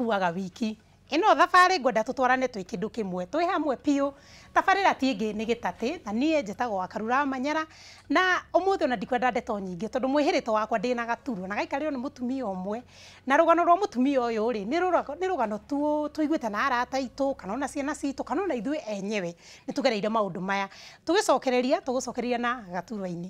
Ndũkuaga wiki. Ĩno thabarĩ ngwenda tũtwarane twĩ kĩndũ kĩmwe, twĩ hamwe biũ. Tabarĩra ti ĩngĩ nĩ gĩtatĩ, na niĩ njĩtagwo Wakarura wa Manyara, na ũmũthĩ ona ndikwenda ndeto nyingĩ tondũ mwĩhĩrĩto wakwa ndĩna gaturwa na gaikarĩrwo nĩ mũtumia ũmwe. Na rũgano rwa mũtumia ũyũ rĩ, nĩ rũgano tũiguĩte na arata aitũ, kana ona ciana citũ, kana ona ithuĩ enyewe nĩ tũgereire maũndũ maya. Tũgĩcokereria, tũgũcokereria na gaturwa-inĩ.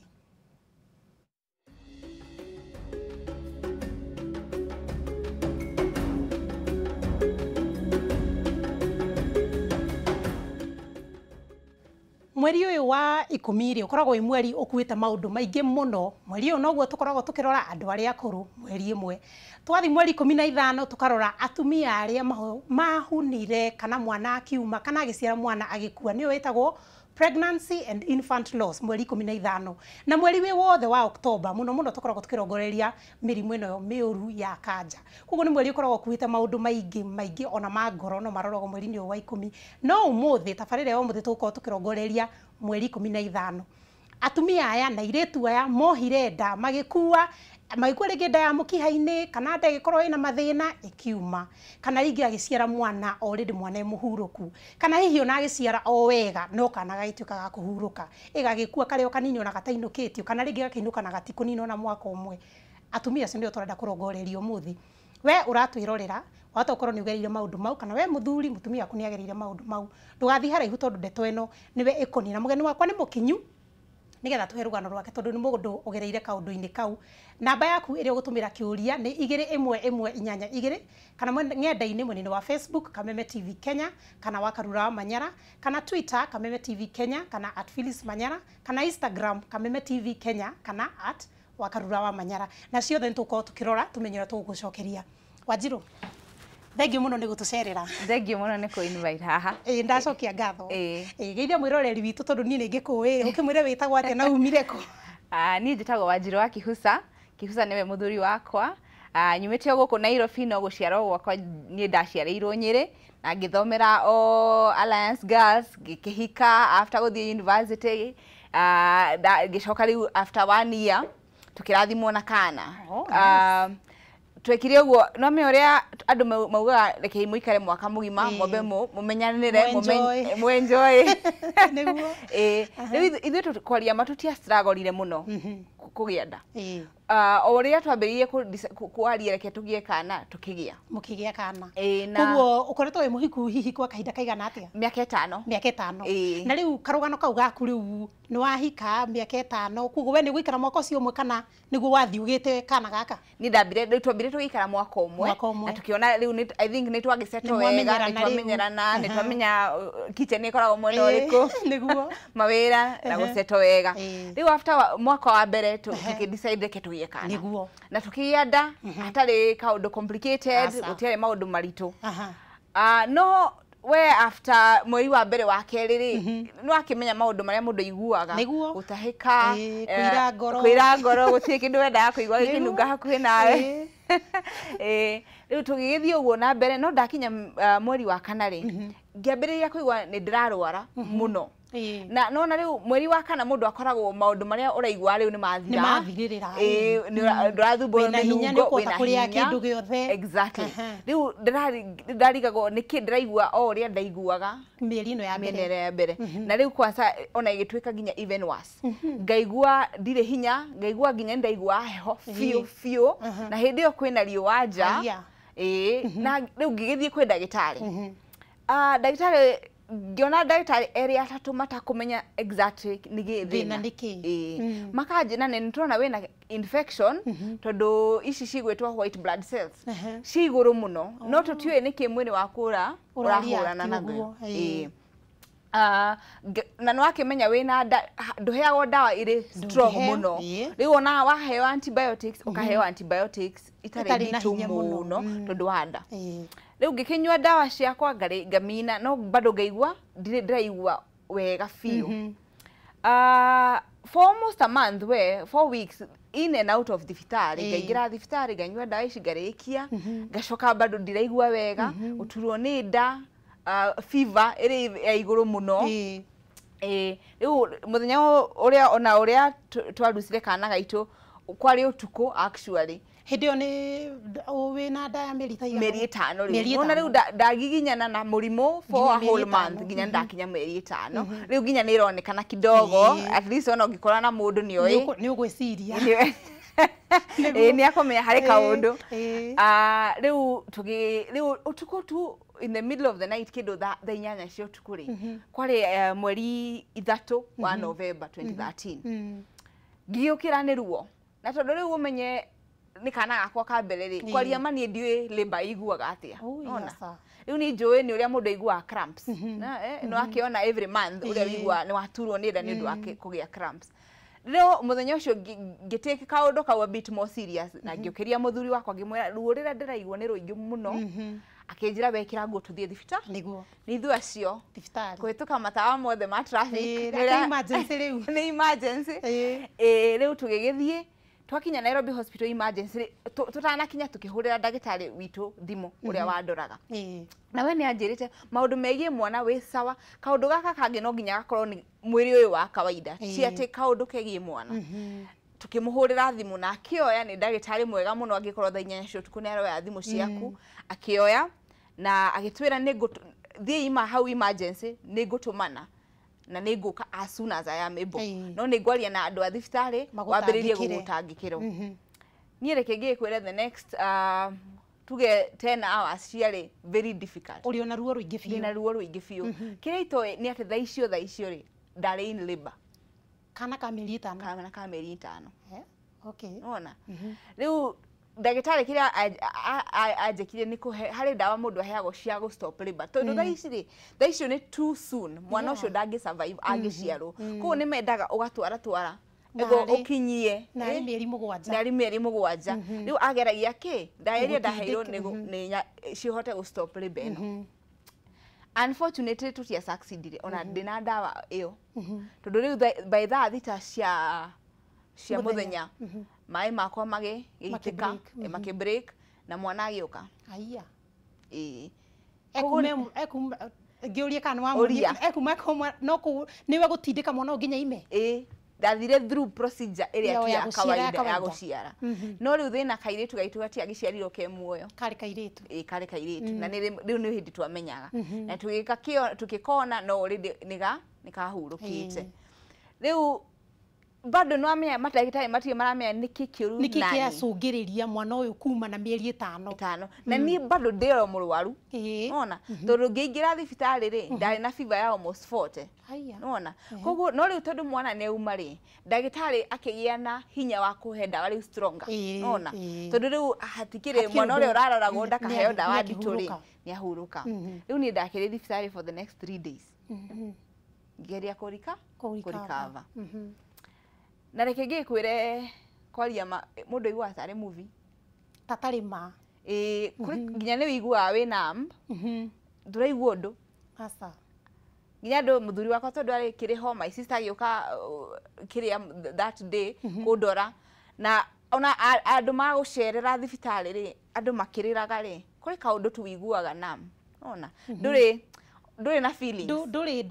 Mweri ũyũ wa 10 rĩ, ũkoragwo wĩ mweri ũkuĩte maũndũ maingĩ mũno. Mweri ũyũ noguo tũkoragwo tũkĩrora andũ arĩa akũrũ mweri ĩmwe. Twathiĩ mweri 15 tũkarora atumia arĩa mahunire kana mwana akiuma kana agĩciara mwana agĩkua, nĩyo ĩtagwo pregnancy and infant loss mweri 15. Na mweri wĩ wothe wa Oktoba mũno mũno tũkoragwo tũkĩrongoreria mĩrimũ ĩno mĩũru ya kanja. Koguo nĩ mweri ũkoragwo ũkuĩte maũndũ maingĩ maingĩ ona ma ngoro no maroragwo mweri-inĩ ũyũ wa 10. No ũmũthĩ tabarĩra ya ũmũthĩ tũgũkorwo tũkĩrongoreria mweri 15. Atumia aya na airĩtu aya mohire nda magĩkua, magĩkua rĩngĩ nda ya mũkiha-inĩ kana nda ĩgĩkorwo ĩna mathĩna ĩkiuma, kana rĩngĩ agĩciara mwana already mwana e mũhurũku, kana hihi ona agĩciara o wega no kana gagĩtuĩka ga kũhurũka, ĩgagĩkua karĩ o kanini ona gatainũkĩtio, kana rĩngĩ gakĩinũka na gatikũnina ona mwaka ũmwe. Atumia acio nĩo tũrenda kũrongoreria ũmũthĩ. We ũratwĩrorera wahota gũkorwo nĩ ũgereire maũndũ mau, kana we mũthuri mũtumia waku nĩ agereire maũndũ mau. Ndũgathiĩ haraihu tondũ ndeto ĩno nĩwe ĩkoniĩ, na mũgeni wakwa nĩ mũkinyu nigetha tuhe rũgano rwake tondũ nĩ mũndũ ũgereire kaũndũ-inĩ kau. Namba yaku ĩrĩa ũgũtũmĩra kĩũria nĩ 21182 kana ng'enda-inĩ mwena-inĩ wa Facebook Kameme TV Kenya, kana wa Karura wa Manyara, kana Twitter Kameme TV Kenya, kana at Phyllis Manyara, kana Instagram Kameme TV Kenya, kana at wa Karura wa Manyara. Na ciothe nĩ tũgũkorwo tũkĩrora tũmenye ũrĩa tũgũgũcokeria. Wanjirũ, thengiũ mũno nĩ gũtũcerera. Thengiũ mũno nĩ kũ invite haha. Ĩĩ, ndacokia ngatho. Ĩĩ, geithia mwĩroreri witũ tondũ niĩ nĩ ngĩkũĩ, ũkĩmwĩre wĩtagwo atĩa na umire kũ? Niĩ njĩtagwo Wanjirũ wa Kihuca. Kihuca nĩwe mũthuri wakwa. Nyumĩte o gũkũ Nairobi no gũciarwo gwakwa niĩ ndaciarĩirwo Nyĩrĩ na ngĩthomera o Alliance Girls, ngĩkĩhika after gũthiĩ university, ngĩcoka rĩu after 1 year tũkĩrathimwo na kana. Oh, nice. Twekire ũguo no me ũrĩa andũ maugaga rekei mũikare mwaka mũgima, mwambe mũmenyanĩre, Mwenjoy. Nĩguo. Rĩu ithuĩ tũkwaria ma tũtia struggle mũno kũgĩa nda. O ũrĩa twambĩrĩirie kwaria reke tũgĩe kana, tũkĩgĩa. Mũkĩgĩa kana. Koguo ũkoretwo wĩ mũhiku hihi kwa kahinda kaigana atĩa? Mĩaka 5. Mĩaka 5. Na rĩu karũgano kau gaku rĩu nĩ wahika mĩaka 5, koguo we nĩ gũikara mwaka ũcio ũmwe kana nĩguo wathiĩ ũgĩte kana gaka? Niĩ ndambire, rĩu twambire tũgĩikara mwaka ũmwe, na tũkĩona rĩu I think nĩ twagĩsettle wega, nĩ twamenyerana, nĩ twamenya kitchen ĩkoragwo mwena ũrĩkũ. Nĩguo. Mawĩra na gũsettle wega. Rĩu after mwaka wa mbere tũkĩ decide reke tũgĩe kana. Nĩguo. Na tũkĩgĩa nda hatarĩ kaũndũ complicated, gũtiarĩ maũndũ maritũ. No we after mweri wa mbere wa kerĩ rĩ, nĩ wakĩmenya maũndũ marĩa mũndũ aiguaga. Gũtahĩka, kwĩra ngoro. Kwĩra ngoro, gũtirĩ kĩndũ wendaga kũigua gĩkĩnunga hakuhĩ nawe. Rĩu tũgĩgĩthiĩ ũguo na mbere, no ndakinya mweri wa kana rĩ, ngĩambĩrĩria kũigua nĩ ndĩrarwara mũno. Na nona rĩu mweri wa kana mũndũ akoragwo maũndũ marĩa ũraigua rĩu nĩ mathira. Nĩ mathirĩrĩra. Ndũrathumbũrwo nĩ mĩnungo, wĩna hinya kĩndũ gĩothe. Exactly. Rĩu ndĩrarigagwo nĩkĩ ndĩraigua o ũrĩa ndaiguaga mĩeri ĩno ya mbere. Mĩeri ya mbere. Na rĩu kwanza ona ĩgĩtuĩka nginya even worse. Ngaigua ndirĩ hinya, ngaigua nginya ndaigua heho biũ biũ. Na hĩndĩ ĩyo kwĩna riũa nja. Na rĩu ngĩgĩthiĩ kwĩ ndagĩtarĩ. Ndagĩtarĩ ngĩona ndagĩtarĩ erĩ atatũ matakũmenya exactly nĩ kĩ thĩna nĩ kĩ. Makanjĩra nĩ tũrona wĩna infection tondũ ici cigwĩtwo white blood cells ci igũrũ mũno, no tũtiũĩ nĩkĩ mwĩrĩ waku ũrahũrana naguo. Na nĩ wakĩmenya wĩna nda, ndũheagwo ndawa irĩ strong mũno. Rĩu ona waheo antibiotics, ũkaheo antibiotics itarĩ nditũ mũno tondũ wa nda. Rĩu ngĩkĩnyua ndawa ciakwa ngamina, no bado ngaigua ndirĩ ndĩraigua wega biũ. For almost a month, we 4 weeks in and out of thibitarĩ, ngaingĩra thibitarĩ nganyua ndawa ici ngarĩkia, ngacoka bado ndiraigua wega, gũturwo nĩ nda, fever ĩrĩ ya igũrũ mũno. Rĩu mũthenya ũrĩa ona ũrĩa twarucire kana gaitũ kwarĩ ũtukũ actually. Hĩndĩ ĩyo nĩ wĩna nda ya mĩeri ta igana? Mĩeri 5 rĩu. Nona rĩu ndagiginyana na mũrimũ for a whole month nginya ndakinya mĩeri 5. Rĩu nginya nĩ ĩronekana kidogo, at least ona ũngĩkora na mũndũ nĩ oĩ. Nĩ ũgwĩciria. Nĩ akũmenya harĩ kaũndũ. Rĩu rĩu ũtukũ tu in the middle of the night kĩndũ thaa 8 cia ũtukũ rĩ, kwarĩ mweri 3 wa November 2013. Ngĩũkĩra nĩ ruo. Na tondũ rĩu ũmenye nĩ kana gakwa ka mbere rĩ, kwaria ma niĩ ndiũĩ labour iguaga atĩa. Nona rĩu niĩ njũĩ nĩ ũrĩa mũndũ aiguaga cramps. No akĩona every month ũrĩa ũiguaga nĩ waturwo nĩ nda nĩ ũndũ wa kũgĩa cramps. Rĩu mũthenya ũcio ngĩtake kaũndũ kau a bit more serious na ngĩũkĩria mũthuri wakwa ngĩmwĩra ruo rĩrĩa ndĩraigua nĩ rũingĩ mũno. Akĩnjĩra wekĩra nguo tũthiĩ thibitarĩ. Nĩguo. Nĩ ithuĩ acio. Thibitarĩ. Kũhĩtũka matawa mothe ma traffic. Nĩ emergency rĩu. Nĩ emergency. Rĩu tũgĩgĩthiĩ twakinya Nairobi Hospital emergency tutanakinya tukihurira ndagitari witu thimu uria wandoraga. Na we ni anjirite maundu megie mwana wi sawa, kaundu gaka kangi no nginya gakorwo ni mwiri uyu wa kawaida, ti ati kaundu kegie mwana. Tukimuhurira thimu na akioya, ni ndagitari mwega muno, angikorwo thaa 8 cia utuku ni aroya thimu ciaku, akioya na agitwira ni thiĩ ima hau emergency ni ngutumana na nĩ ngũka as soon as I am able. No nĩ ngwaria na andũ a thibitarĩ wambĩrĩrie gũgũtangĩkĩrwo. Niĩ reke ngĩkwĩre the next tuge 10 hours ciarĩ very difficult. Ũrĩ ona ruo rũingĩ biũ. Ndĩna ruo rũingĩ biũ. Kĩrĩa itoĩ nĩ atĩ thaa icio rĩ ndarĩ in labor. Kana ka mĩeri 5. Kana ka mĩeri 5. Okay. Nĩwona? Rĩu ndagĩtarĩ kĩrĩa anjĩkire nĩ kũhe harĩ ndawa mũndũ aheagwo cia gũ stop labor, tondũ thaa ici rĩ, thaa icio nĩ too soon, mwana ũcio ndangĩ survive angĩciarwo. Koguo nĩ mendaga ũgatwara twara nĩguo ũkinyie narĩ mĩeri 7. Narĩ mĩeri 7. Rĩu ageragia kĩ ndawa iria ndaheirwo nĩ cihote gũ stop labor ĩno. Unfortunately tũtia succeedire ona ndĩna ndawa ĩyo, tondũ rĩu by thaa 6 cia mũthenya maĩ makwa magĩitĩka, makĩ break na mwana agĩũka. Aya. Ĩĩ. Ngĩũria kana nĩ ekuma no nĩwe gũtindĩka mwana nginya ime. Ĩĩ. Ndathire through procedure ĩrĩa tu ya kawaida ya gũciara. No rĩu thĩna kairĩtu gaitũ gatiagĩciarirwo ke muoyo. Karĩ kairĩtu. Ĩĩ, karĩ kairĩtu. Na rĩu nĩ hĩndĩ twamenyaga. Na tũgĩka kĩo tũkĩkona no already nĩkahurũkĩte. Rĩu bado no amenya matagitari matirĩ maramenya nĩkĩ kĩũru nĩkĩ kĩacũngĩrĩria mwana ũyũ kuma na mĩeri 5. Na niĩ bado ndĩ o mũrwaru. Nona tondũ ngĩingĩra thibitarĩ rĩ ndarĩ na fever ya almost 40. Nona koguo no rĩu tondũ mwana nĩ auma rĩ, ndagĩtarĩ akĩgĩa na hinya wa kũhe ndawa rĩu stronger. Nona tondũ rĩu hatikĩrĩ mwana ũrĩa ũraroragwo ndakaheo ndawa nditũ rĩ nĩ ahurũka. Rĩu niĩ ndakĩrĩ thibitarĩ for the next 3 days ngĩgeria kũrikava. Na reke ngĩkwĩre kwaria mũndũ aiguaga tarĩ movie. Tatarĩ ma. Ĩĩ, nginya nĩ ũiguaga wĩ numb. Ndũraigua ũndũ. Aca. Nginya andũ mũthuri wakwa tondũ arĩ kĩrĩ ho, my sister agĩũka kĩrĩa that day kũndora. Na ona andũ magũcerera thibitarĩ rĩ, andũ makĩrĩraga rĩ, kũrĩ kaũndũ tu ũiguaga numb. Ona ndũrĩ na feelings. Ndũrĩ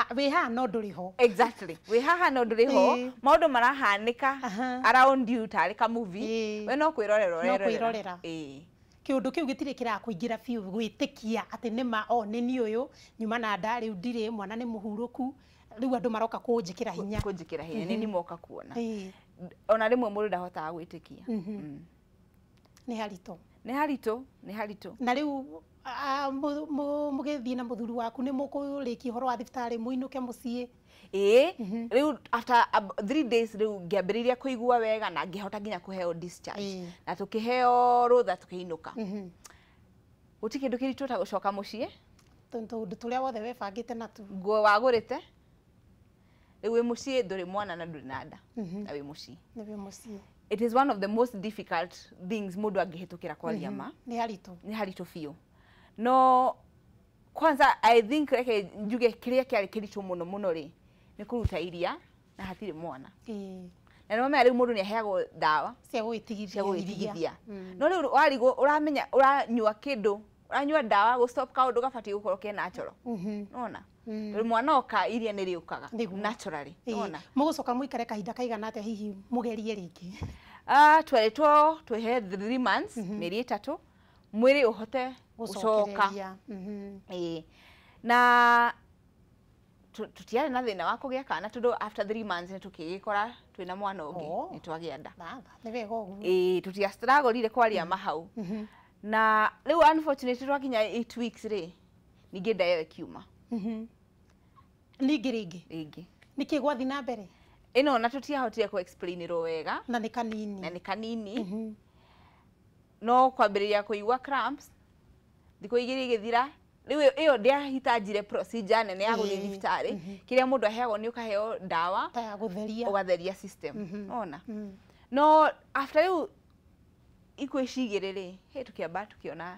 wĩ haha no ndũrĩ ho. Exactly. Wĩ haha no ndũrĩ ho. Maũndũ marahanĩka around you tarĩ ka movie. We no kwĩrorera ũrerorera. No kwĩrorera. Ĩĩ. Kĩũndũ kĩu gĩtirĩ kĩrakũingĩra biũ gwĩtĩkia atĩ nĩma o nĩ niĩ ũyũ nyuma na nda rĩu ndirĩ mwana nĩ mũhurũku rĩu andũ maroka kũnjĩkĩra hinya. Kũnjĩkĩra hinya nĩ moka kuona. Ona rĩmwe mũndũ ndahotaga gwĩtĩkia. Nĩ haritũ. Nĩ haritũ, nĩ haritũ. Na rĩu mũgĩthiĩ na mũthuri waku nĩ mũkũrĩkia ũhoro wa thibitarĩ mũinũke mũciĩ? Ĩĩ, rĩu after 3 days rĩu ngĩambĩrĩria kũigua wega na ngĩhota nginya kũheo discharge. Na tũkĩheo rũtha tũkĩinũka. Gũtirĩ kĩndũ kĩritũ ta gũcoka mũciĩ. Tondũ tũrĩa wothe webangĩte natuo. Nguo wagũrĩte. Rĩu wĩ mũciĩ ndũrĩ mwana na ndũrĩ na nda. Na wĩ mũciĩ. Nĩ wĩ mũciĩ. It is one of the most difficult things mũndũ angĩhĩtũkĩra kwaria ma. Nĩ haritũ. Nĩ haritũ biũ. No kwanza I think reke njuge kĩrĩa kĩarĩ kĩritũ mũno mũno rĩ nĩ kũruta iria na hatirĩ mwana. Na nĩ rĩu mũndũ nĩ aheagwo ndawa cia gwĩtigithia. No rĩu warigwo ũramenya ũranyua kĩndũ, ũranyua ndawa gũ stop kaũndũ gabatiĩ gũkorwo ke natural. Nona tondũ mwana oka iria nĩ rĩũkaga naturally. Nona mũgũcoka mũikare kahinda kaigana atĩa hihi mũgerie rĩngĩ? Tweretwo twehe 3 months mĩeri 3 mwĩrĩ ũhote gũcoka. Na tutiarĩ na thĩna wa kũgĩa kana tondũ after 3 months nĩ tũkĩgĩkora twĩna mwana ũngĩ nĩ twagĩa nda. Nĩ wega ũguo. Tutiastruggle kwaria mahau. Na rĩu unfortunately twakinya 8 weeks rĩ ningĩ nda ĩyo ĩkiuma. Ningĩ rĩngĩ. Rĩngĩ. Nĩkĩ gwathiĩ na mbere? Ĩno na tũtiahotire kũ explainĩrwo wega. Na nĩ kanini. Na nĩ kanini. No kwambĩrĩria kũigua cramps thikũ igĩrĩ igĩthira. Rĩu ĩyo ndĩahitanjire procedure nene ya gũthiĩ thibitarĩ. Kĩrĩa mũndũ aheagwo nĩ ũkaheo ndawa ta ya gũtheria, ũgatheria system. Ona no after rĩu ikũ ici igĩrĩ rĩ he tũkĩamba tũkĩona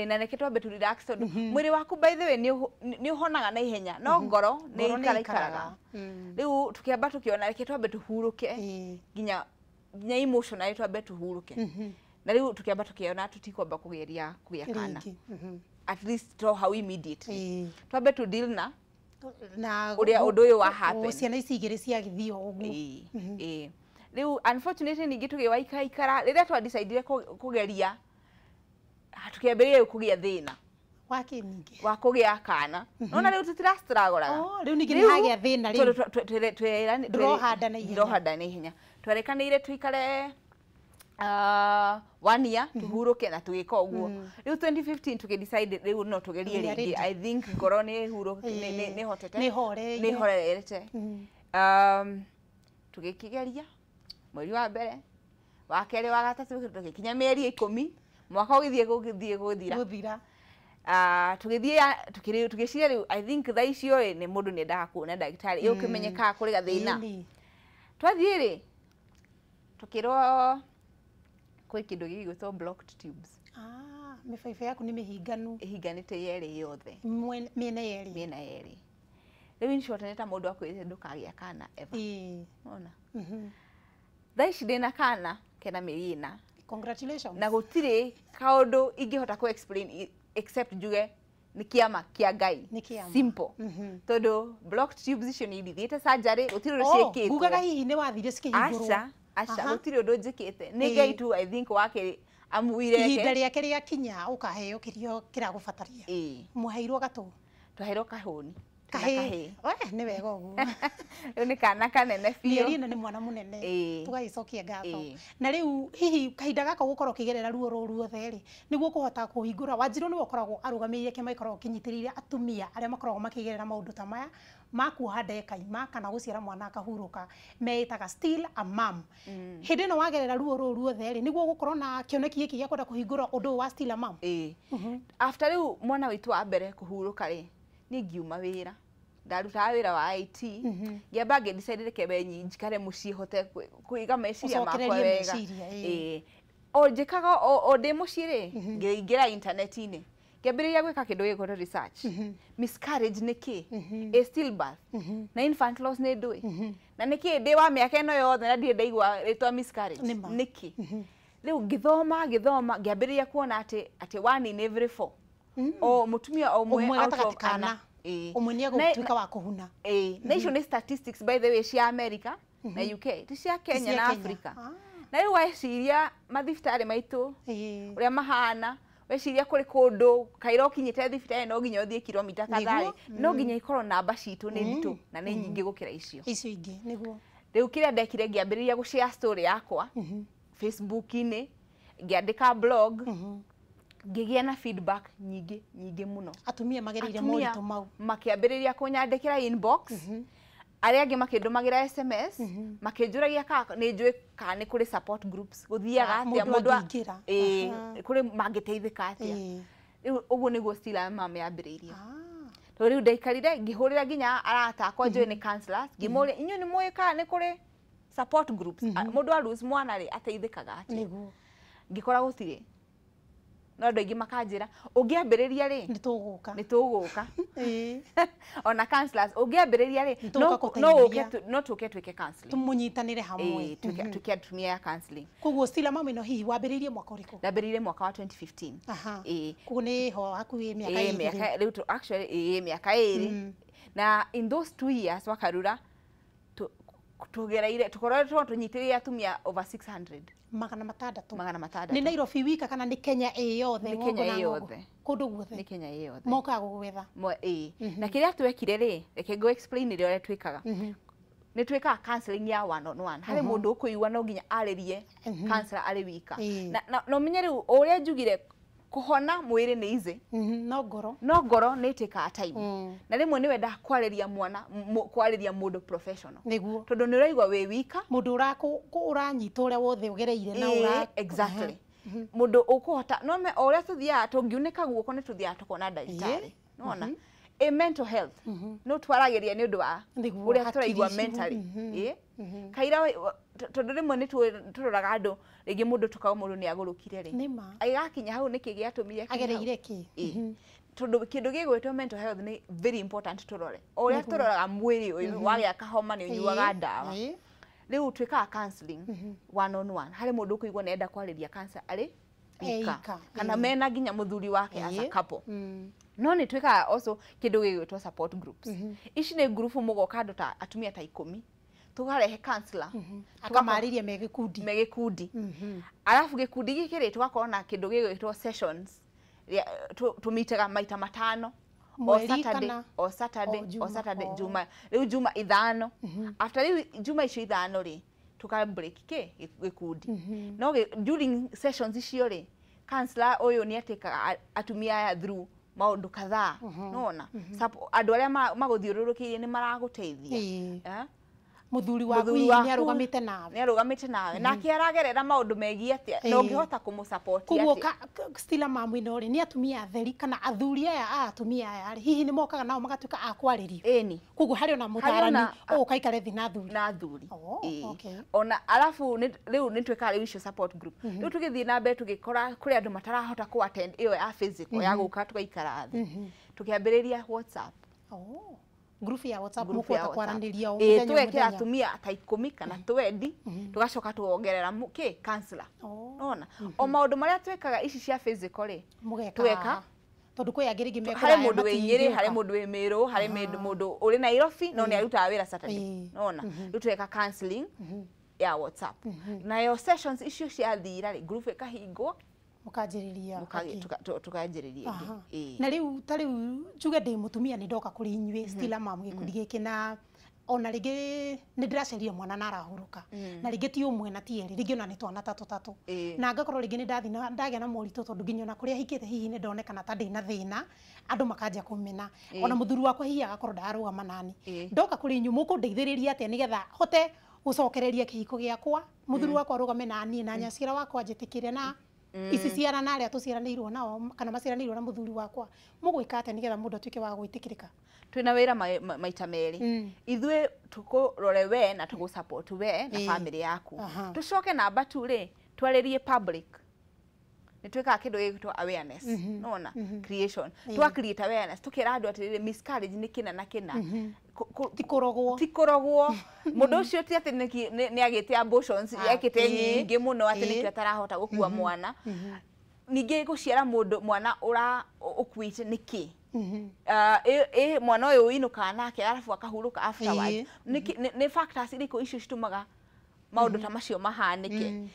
na reke twambe tu relax tondũ mwĩrĩ waku by the way nĩ ũhonaga na ihenya no ngoro nĩ ikaraikaraga. Rĩu tũkĩamba tũkĩona reke twambe tũhurũke nginya emotionally twambe tũhurũke. Na rĩu tũkĩamba tũkĩona tũtikwamba kũgeria kũgĩa kana at least to how immediately twambe tu deal na ũrĩa ũndũ ũyũ wa happen ciana ici igĩrĩ ciagĩthiĩ ũguo. Rĩu unfortunately ningĩ tũgĩwaikaikara rĩrĩa twa decidire kũgeria tũkĩambĩrĩria kũgĩa thĩna wa kĩ ningĩ wa kũgĩa kana. Nona rĩu tũtirastruggle. Rĩu ningĩ nĩ hagĩa thĩna rĩu tondũ ndũrohanda na ihenya. Ndũrohanda na ihenya. Twerekanĩire tũikare 1 year tuhuruke na tugika uguo. Riu 2015 tukidecide riu no tugerie ringi. I think ngoro ni huruke ni hotete ni horerete. Tugikigeria mweri wa mbere wa keri wa gatatu tugikinya mieri 10 mwaka ugithie gugithie guthira. Tugithie tugiciria riu I think thaa icio ni mundu ni endaga kuona ndagitari ukimenyeka kuri gathina. Twathie ri tukirwo kwĩ kĩndũ gĩgwĩtwo blocked tubes. Mĩbaibũ yaku nĩ mĩhinganu. Ĩhinganĩte yerĩ yothe. Mĩena yerĩ. Mĩena yerĩ. Rĩu in short nĩ ta mũndũ akwĩrĩte ndũkagĩa kana ever. Ona. Thaa ici ndĩna kana kena mĩeri 4. Congratulations. Na gũtirĩ kaũndũ ingĩhota kũ explain except njuge nĩ kĩama kĩa Ngai. Simple. Tondũ blocked tubes icio nĩ ithiĩte surgery gũtirĩ ũndũ ciĩkĩtwo. Ngugaga hihi nĩ wathire cikĩhingũrwo. Aca. Aca gũtirĩ ũndũ njĩkĩte nĩ Ngai tu I think wake amuire ihinda rĩake rĩakinya ũkaheo kĩrĩa kĩragũbataria. Mwaheirwo gatũ twaheirwo kahũni. Kahĩ. Nĩ wega ũguo. Rĩu nĩ kana kanene biũ. Mĩeri ĩno nĩ mwana mũnene. Tũgagĩcokia ngatho. Na rĩu hihi kahinda gaka ũgũkorwo ũkĩgerera ruo rũu ruothe rĩ nĩguo kũhota kũhingũra Wanjirũ nĩwe ũkoragwo arũgamĩrĩire kĩama gĩkoragwo kĩnyitĩrĩire atumia arĩa makoragwo makĩgerera maũndũ ta maya ma kuoha nda ĩkaima kana gũciara mwana akahurũka meĩtaga Still a Mum. Hĩndĩ ĩno wagerera ruo rũu ruothe rĩ nĩguo ũgũkorwo na kĩoneki gĩkĩ gĩa kwenda kũhingũra ũndũ ũyũ wa Still a Mum. After rĩu mwana witũ wa mbere kũhurũka rĩ niĩ ngiuma wĩra. Ndarutaga wĩra wa IT ngĩamba ngĩ decide reke njikare mũciĩ hote kũiga meciria makwa wega. O njĩkaga o ndĩ mũciĩ rĩ ngĩingĩra internet-inĩ ngĩambĩrĩria gwĩka kĩndũ gĩgwĩtwo research. Miscarriage nĩ kĩ? A stillbirth na infant loss nĩ ndũĩ? Na nĩkĩ ndĩ wa mĩaka ĩno yothe na ndirĩ ndaigua rĩtwa miscarriage nĩkĩ? Rĩu ngĩthoma ngĩambĩrĩria kuona atĩ 1 in every 4 o mũtumia ũmwe out of kana ũmwe nĩ egũtuĩka wa kũhuna. Na icio nĩ statistics by the way cia America na UK ti cia Kenya na Africa. Na rĩu weciria mathibitarĩ maitũ ũrĩa mahana weciria kũrĩ kũndũ kaira ũkinyĩte thibitarĩ no nginya ũthiĩ kilomita kadhaa no nginya ikorwo namba citũ nĩ nditũ na nĩ nyingĩ gũkĩra icio ingĩ nĩguo. Rĩu kĩrĩa ndekire ngĩambĩrĩria gũ share story yakwa Facebook-inĩ ngĩandĩka blog ngĩgĩa na feedback nyingĩ nyingĩ mũno. Atumia magereire moritũ mau makĩambĩrĩria kũnyandĩkĩra inbox arĩa angĩ makĩndũmagĩra SMS makĩnjũragia kana nĩ njũĩ kana nĩ kũrĩ support groups gũthiaga atĩa mũndũ kũrĩ mangĩteithĩka atĩa. Rĩu ũguo nĩguo Still a Mum yambĩrĩirie. Tondũ rĩu ndaikarire ngĩhũrĩra nginya arata akwa njũĩ nĩ counselors ngĩmoria inyuĩ nĩ mũĩ kana nĩ kũrĩ support groups mũndũ a lose mwana rĩ ateithĩkaga atĩa. Ngĩkora gũtirĩ. No andũ aingĩ makanjĩra ũngĩambĩrĩria rĩ nĩ tũgũka. Ona counselors ũngĩambĩrĩria rĩ no tũke twĩke counseling tũmũnyitanĩre hamwe twĩke atumia ya counseling. Koguo Still a Mum ĩno hihi wambĩrĩirie mwaka ũrĩkũ? Ndambĩrĩirie mwaka wa 2015. Koguo nĩ ho hakuhĩ mĩaka ĩĩrĩ rĩu actually mĩaka ĩĩrĩ. Na in those 2 years wakarura Tugereire tukoretwo tunyitĩrĩire atumia over 600. 600. 600. Nĩ Nairobi wika kana nĩ Kenya ĩ yothe? Nĩ Kenya ĩ yothe. Kũndũ guothe. Nĩ Kenya ĩ yothe. Mokaga gũgwetha. Ĩĩ. Na kĩrĩa twekire rĩ, reke ngũ explain ũrĩa twĩkaga. Nĩ twĩkaga counseling ya one on one. Harĩ mũndũ ũkũigua no nginya arĩrie counselor arĩ wika. Na ũmenye rĩu ũrĩa njugire kũhona mwĩrĩ nĩ easy. No ngoro. No ngoro nĩ ĩtĩkaga time. Na rĩmwe nĩ wendaga kwarĩria mwana, kwarĩria mũndũ professional. Nĩguo. Tondũ nĩ ũraigua wĩ wika. Mũndũ ũranyita ũrĩa wothe ũgereire na ũra. Exactly. Mũndũ ũkũhota no o ũrĩa tũthiaga tũngiunĩka guoko nĩ tũthiaga tũkona ndagĩtarĩ. Nĩwona? Ĩ mental health no twaragĩria nĩ ũndũ wa ũrĩa tũraigua mentally. Ĩ kaira tondũ rĩmwe nĩ tũroraga andũ rĩngĩ mũndũ tũkauga mũndũ nĩ agũrũkire rĩ, agĩgakinya hau nĩkĩ gĩatũmire agereire kĩ? Tondũ kĩndũ gĩgwĩtwo mental health nĩ very important tũrore. O ũrĩa tũroraga mwĩrĩ ũyũ wagĩa kahoma nĩ ũnyuaga ndawa. Rĩu twĩkaga counseling one on one. Harĩ mũndũ ũkũigua nĩ enda kwarĩria counselor arĩ wika kana mena nginya mũthuri wake as a couple. No nĩ twĩkaga also kĩndũ gĩgwĩtwo support groups. Ici nĩ ngurubu mũgoka andũ ta atumia ta 10, tũkarehe counselor akamarĩria me gĩkundi, me gĩkundi. Arabu gĩkundi gĩkĩ rĩ tũgakorwo na kĩndũ gĩgwĩtwo sessions, tũmitaga maita 5 o Saturday, o Saturday, o Saturday, Juma. Rĩu Juma 5. After rĩu Juma icio 5 rĩ tuka break kĩ gĩkundi. No during sessions icio rĩ counselor ũyũ nĩ atĩkaga atumia aya through maũndũ kadhaa. Nĩwona? Andũ arĩa magũthiũrũrũkĩirie nĩ maragũteithia. Mũthuri waku nĩ arũgamĩte nawe. Nĩ arũgamĩte nawe. Nake aragerera maũndũ megiĩ atĩa na ũngĩhota kũmũsupport atĩa. Koguo Stella mamu ĩno rĩ nĩ atumia atheri kana athuri aya a atumia aya rĩ hihi nĩ mokaga nao magatuĩka a kwarĩrio? Ĩni. Koguo harĩ ona mũtarani ũgũka aikare thĩ na athuri. Na athuri. Ona arabu rĩu nĩ twĩkaga rĩu icio support group. Rĩu tũgĩthiĩ na mbere tũgĩkora kũrĩ andũ matarahota kũ attend ĩyo ya physical ya gũka tũgaikara thĩ. Tũkĩambĩrĩria WhatsApp. Group ya WhatsApp mũkũhota kwaranĩria o mũthenya. Tũgekĩra atumia ta 10 kana 20, tũgacoka tuongerera kĩ counselor. Nĩwona? O maũndũ marĩa twĩkaga ici cia physical rĩ tweka tondũ kwĩ angĩ rĩngĩ mekũraya harĩ mũndũ wĩ Nyĩrĩ, harĩ mũndũ wĩ Mĩrũ, harĩ mũndũ ũrĩ Nairobi no nĩ arutaga wĩra Saturday. Nĩwona? Rĩu tũgeka counseling ya WhatsApp. Nayo sessions icio ciathira rĩ group ĩkahingwo mũkanjĩrĩria tukanjĩrĩria ĩngĩ. Na rĩu ta rĩu njuge ndĩ mũtumia nĩ ndoka kũrĩ inyuĩ Stella mamu gĩkundi gĩkĩ na ona rĩngĩ nĩ ndĩracerire mwana na arahurũka na rĩngĩ ti ũmwe na ti erĩ, rĩngĩ ona nĩ twana tatũ na ngakorwo rĩngĩ nĩ ndathi na ndagĩa na moritũ tondũ nginya ona kũrĩa hikĩte hihi nĩ ndonekana ta ndĩ na thĩna andũ makanjia kũmena ona mũthuri wakwa hihi agakorwo ndararũgama nani. Ndoka kũrĩ inyuĩ mũkũndeithĩrĩria atĩa nĩgetha hote gũcokereria kĩhiko gĩakwa, mũthuri wakwa arũgame naniĩ na nyaciara wakwa anjĩtĩkĩre na ici ciana na arĩa tũciaranĩirwo nao kana maciaranĩirwo na mũthuri wakwa, mũgwĩka atĩa nĩgetha mũndũ atuĩke wa gwĩtĩkĩrĩka? Twĩna wĩra maita merĩ. Ithuĩ tũkũrore we na tũgũ support we na family yaku. Tũcoke namba 2 rĩ twarĩrie public. Nĩ twĩkaga kĩndũ gĩgwĩtwo awareness. Nĩwona? Creation. Twa create awareness tũkĩra andũ atĩrĩrĩ miscarriage nĩ kĩna na kĩna. Ti kũrogwo. Ti kũrogwo. Mũndũ ũcio ti atĩ nĩ agĩte abortions ekĩte nyingĩ mũno atĩ nĩkĩo atarahota gũkua mwana. Ningĩ gũciara mũndũ mwana ũra ũkuĩte nĩkĩ? Mwana ũyũ ũinũkaga nake arabu akahurũka afterwards. Nĩ factors irĩkũ icio citũmaga maũndũ ta macio mahanĩke?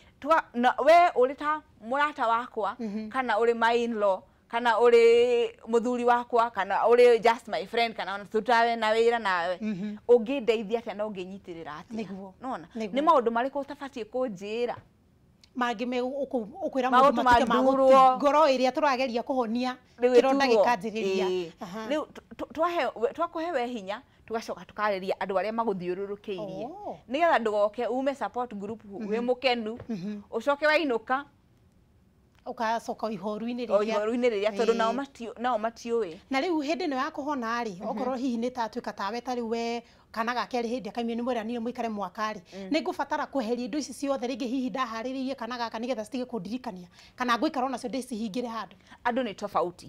We ũrĩ ta mũrata wakwa kana ũrĩ my in-law kana ũrĩ mũthuri wakwa kana ũrĩ just my friend kana ona tũtawe na wĩra nawe ũngĩndeithia atĩa na ũngĩnyitĩrĩra atĩa? Nĩwona? Nĩ maũndũ marĩkũ ũtabatiĩ kũnjĩra mangĩ me ũkwĩra mũndũ matuĩke ma ngoro ĩrĩa tũrageria kũhonia kĩronda gĩkanjĩrĩria. Rĩu twakũhe we hinya tugacoka tukarĩria andũ arĩa magũthiũrũrũkĩirie nĩgetha ndũgoke ume support group wĩ mũkenu ũcoke wainũka ukacoka ihoru-inĩ rĩrĩa ihoru-inĩ rĩrĩa tondũ nao matiũĩ. Na rĩu hĩndĩ ĩno ya kũhona rĩ okorwo hihi nĩ tatuĩka tawe ta rĩu we kana ga kerĩ hĩndĩ akaimio nĩ mweranire mũikare mwaka rĩ nĩ ngũbatara kweheria indo ici ciothe rĩngĩ hihi ndaharĩrĩirie kana gaka nĩgetha citige kũndirikania kana ngũikara onacio ndĩcihingĩre handũ? Andũ nĩ tofauti.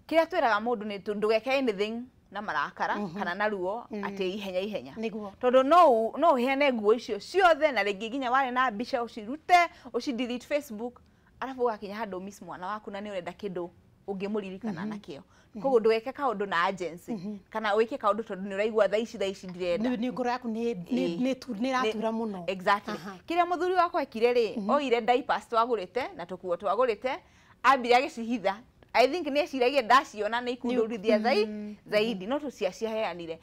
Kĩrĩa twĩraga mũndũ nĩ ndũgeke anything na marakara kana na ruo atĩ ihenya ihenya tondũ no ũheane nguo icio ciothe na rĩngĩ nginya warĩ na mbica ũcirute ũci delete Facebook arabu ũgakinya handũ miss mwana waku na nĩ ũrenda kĩndũ ũngĩmũririkana nakĩo. Koguo ndũgeke kaũndũ na agency kana wĩke kaũndũ tondũ nĩ ũraigua thaa ici ndirenda. Nĩ ngoro yaku nĩ ĩratura mũno. Exactly. Kĩrĩa mũthuri wakwa ekire rĩ, oire diapers twagũrĩte na tũkuo twagũrĩte, ambire agĩcihitha. I think nĩ eciragia ndaciona nĩ ikundũrithia zaidi no tũciaciheanire.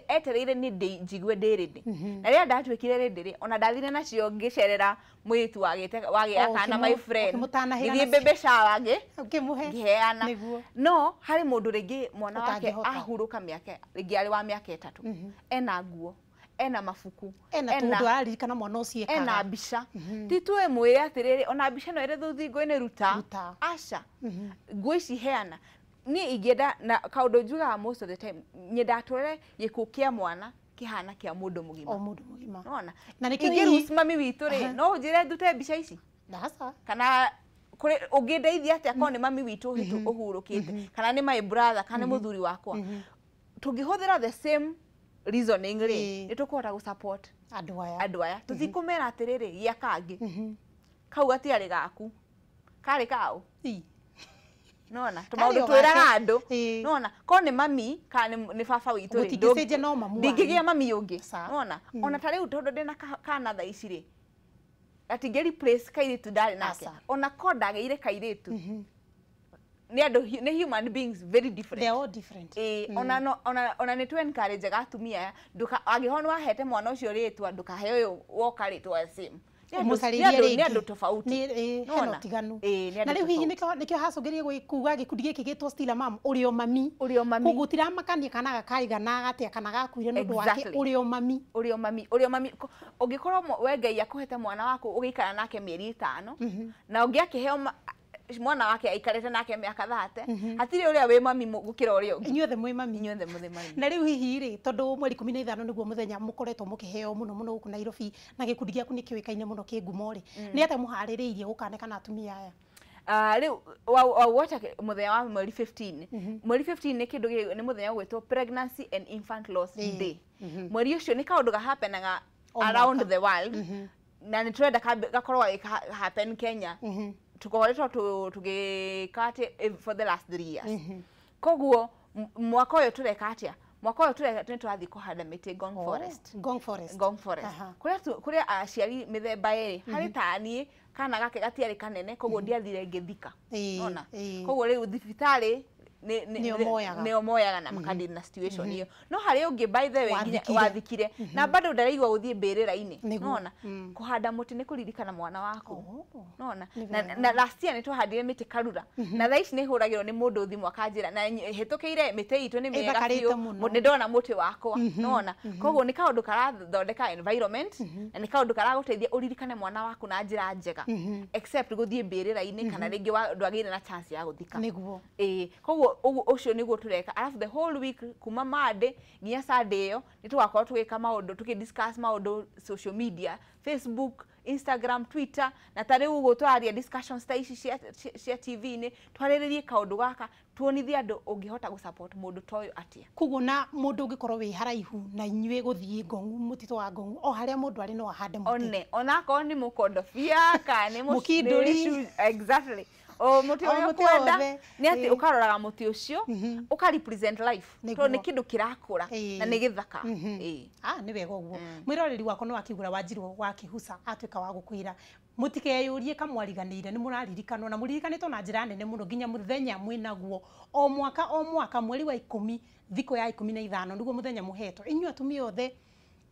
Etereire nĩ njigue ndĩ ready. Na rĩrĩa ndatuĩkire ready rĩ, ona ndathire nacio ngĩcerera mũirĩtu wagĩa kana my friend. Ngĩthiĩ baby shower ngĩheana. No harĩ mũndũ rĩngĩ mwana wake ahurũka mĩaka rĩngĩ arĩ wa mĩaka 3, ena nguo, ena mabuku, ena tũndũ araririkana mwana ũcio ekaga, ena mbica. Ti tuwe mwĩre atĩrĩrĩ ona mbica no ĩrĩ rũthingo-inĩ ruta. Aca, nguo ici heana. Niĩ ingĩenda na kaũndũ njugaga most of the time, nyendaga tũrore gĩkuũ kĩa mwana kĩhana kĩa mũndũ mũgima. O mũndũ mũgima. Nĩwona? Na nĩkĩo ingĩruhusu mami witũ rĩ, no ũnjĩre ndute mbica ici? Aca. Kana ũngĩndeithia atĩa korwo nĩ mami witũ ũhurũkĩte, kana nĩ my brother, kana nĩ mũthuri wakwa. Tũngĩhũthĩra the same reasoning rĩ, nĩ tũkũhota gũ support andũ aya. Tũtikũmera atĩrĩrĩ gĩa kangĩ kau gatiarĩ gaku, karĩ kaũ. Nona tũmaũndũ twĩraga andũ. Nona korwo nĩ mami kana nĩ baba witũ rĩ, ndingĩgĩa mami ũngĩ. Nona ona ta rĩu tondũ ndĩna kana thaa ici rĩ, gatingĩ replace kairĩtu ndarĩ nake. Ona korwo ndagĩire kairĩtu, nĩ human beings very different. They are all different. Ona nĩ tu encourage atumia aya, angĩkorwo nĩ wahete mwana ũcio rĩtwa, ndũkahe ũyũ woka rĩtwa same. Nĩ andũ tofauti. Hena ũtiganu. Na rĩu hihi nĩkĩo hacũngĩrĩirie kuga gĩkundi gĩkĩ gĩtwo Still a Mum, ũrĩ o mami. Ũrĩ o mami. Koguo tiramakania kana gakaigana atĩa kana gakuire nĩ ũndũ wake, ũrĩ o mami. Ũrĩ o mami, ũrĩ o mami. Ũngĩkorwo we Ngai akũhete mwana waku ũgĩikara nake mĩeri 5, na ũngĩ akĩheo mwana wake aikarĩte nake mĩaka 30, hatirĩ ũrĩa wĩ mami gũkĩra ũrĩa ũngĩ. Inyuothe mwĩ mami. Inyuothe mwĩ mami. Na rĩu hihi rĩ, tondũ mweri 15 nĩguo mũthenya mũkoretwo mũkĩheo mũno mũno gũkũ Nairobi, na gĩkundi gĩaku nĩ kĩũĩkaine mũno kĩ ngumo rĩ, nĩ atĩa mũharĩrĩirie gũkanekana atumia aya? Rĩu wacha mũthenya wa mweri 15. Mweri 15 nĩ kĩndũ nĩ mũthenya ũgwĩtwo Pregnancy and Infant Loss Day. Mweri ũcio nĩ kaũndũ gahapenaga around the world, na nĩ tũrenda gakorwo happen Kenya. Tukoretwo tũgĩka atĩ for the last 3 years. Koguo mwaka ũyũ tũreka atĩa? Mwaka ũyũ tũreka nĩ tũrathiĩ kũhanda mĩtĩ Ngong Forest. Ngong Forest. Ngong Forest. Kũrĩa aciari mĩthemba ĩrĩ, harĩ ta niĩ kana gake gatiarĩ kanene, koguo ndiathire ngĩthika. Nona? Koguo rĩu thibitarĩ nĩo moyaga na makadili na situation ĩyo. No harĩ ũngĩ by the way nginya wathikire na bado ndaraigua gũthiĩ mbĩrĩra-inĩ. Nona? Kũhanda mũtĩ nĩ kũririkana mwana waku. Nona? Na last year nĩ twahandire mĩtĩ Karura. Na thaa ici nĩ hũragĩrwo nĩ mũndũ thimũ akanjĩra na hĩtũkĩire mĩtĩ itũ nĩ mĩega biũ, nĩ ndona mũtĩ wakwa. Nona? Koguo nĩ kaũndũ karathondeka environment na nĩ kaũndũ karagũteithia ũririkane mwana waku na njĩra njega, except gũthiĩ mbĩrĩra-inĩ kana rĩngĩ ndwagĩire na chance ya gũthika. Nĩguo. Koguo ũcio nĩguo tũreka. Alafu the whole week kuma Monday nginya Sunday ĩyo nĩ tũgakorwo tũgĩka maũndũ, tũkĩ discuss maũndũ social media, Facebook, Instagram, Twitter, na ta rĩu ũguo tũraria discussions ta ici cia TV-inĩ, twarĩrĩrie kaũndũ gaka, tuonithie andũ ũngĩhota gũ support mũndũ ta ũyũ atĩa. Koguo na mũndũ ũngĩkorwo wĩ haraihu na inyuĩ gũthiĩ Ngong, mũtitũ wa Ngong, o harĩa mũndũ arĩ no ahande mũtĩ. One, onakorwo nĩ mũkondobia kana nĩ mũkindũri. Exactly. O mũtĩ ũrĩa ũkwenda nĩ atĩ ũkaroraga mũtĩ ũcio, ũka represent life, tondũ nĩ kĩndũ kĩrakũra na nĩ gĩthaka. Nĩ wega ũguo. Mwĩroreri wakwa nĩ wakĩgũra Wanjirũ wa Kĩhuca atuĩka wa gũkwĩra mũtikeyũrie kamwariganĩire, nĩ mũraririkanwo na mũririkanĩtwo na njĩra nene mũno nginya mũthenya mwĩnaguo o mwaka o mwaka mweri wa 10 thikũ ya 15 nĩguo mũthenya mũhetwo. Inyuĩ atumia othe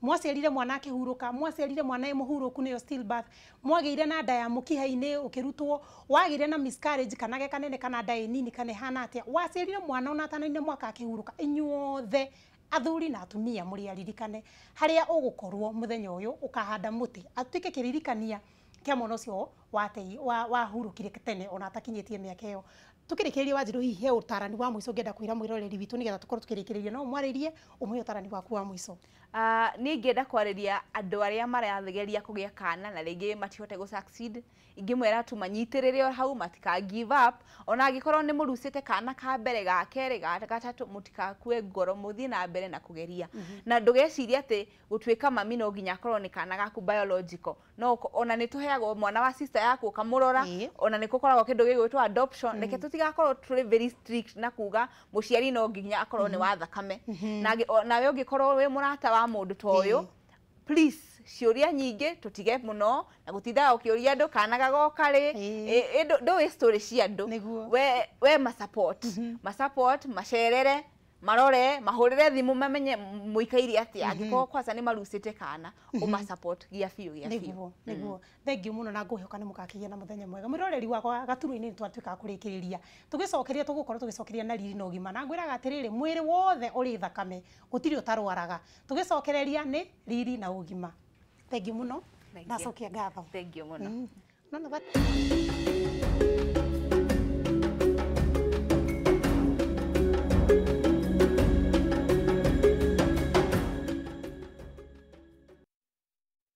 mwaciarire mwana akĩhurũka, mwaciarire mwana e mũhurũku nĩyo stillbirth, mwagĩire na nda ya mũkiha-inĩ ũkĩrutwo, wagĩire na miscarriage kana ge kanene kana nda ĩ nini kana ĩhana atĩa, waciarire mwana ona atanaine mwaka akĩhurũka, inyuothe athuri na atumia mũrĩ aririkane harĩa ũgũkorwo mũthenya ũyũ ũkahanda mũtĩ atuĩke kĩririkania kĩa mwana ũcio wahurũkire tene ona atakinyĩtie mĩaka ĩyo. Tukĩrĩkĩrĩria Wanjirũ, hihi he ũtarani wa mũico ũngĩenda kwĩra mwĩroreri witũ nĩgetha tũkorwo tũkĩrĩkĩrĩria, no ũmwarĩrie ũmũhe ũtarani waku wa mũico? Niĩ ingĩenda kwarĩria andũ arĩa marageria kũgĩa kana na rĩngĩ matihote gũ succeed, ingĩmwĩra tũmanyitĩrĩre o hau, matika give up, ona angĩkorwo nĩ mũrucĩte kana ka mbere, ga kerĩ, ga gatatũ, mũtikakue ngoro, mũthiĩ na mbere na kũgeria. Na ndũgecirie atĩ gũtuĩka mami no nginya akorwo nĩ kana gaku biological, no ona nĩ tũheagwo mwana wa sister yaku ũkamũrora, ona nĩ gũkoragwo kĩndũ gĩgwĩtwo adoption. Reke Tũtigakorwo tũrĩ very strict na kuga mũciari no nginya akorwo nĩ wa thakame. Nawe ũngĩkorwo wĩ mũrata wa mũndũ ta ũyũ, please, ciũria nyingĩ tũtige mũno na gũtindaga ũkĩũria andũ kana gagoka rĩ. Ndũĩ story cia andũ. We ma support, ma support, macerere, marore, mahũrĩre thimũ, mamenye mũikaire atĩa. Angĩkorwo kwanza nĩ marucĩte kana, ũma support gĩa biũ gĩa biũ. Nĩguo, thengiũ mũno, na ngũhĩũka nĩ mũgakĩgĩa na mũthenya mwega. Mwĩroreri wakwa, gaturwa-inĩ nĩ twatuĩka kũrĩkĩrĩria. Tũgĩcokeria, tũgũkorwo tũgĩcokeria na riri na ũgima, na ngwĩraga atĩrĩrĩ, mwĩrĩ wothe ũrĩ thakame, gũtirĩ ũtarwaraga. Tũgĩcokereria nĩ riri na ũgima. Thengiũ mũno. Thank you. Ndacokia ngatho. Thengiũ mũno. No, no.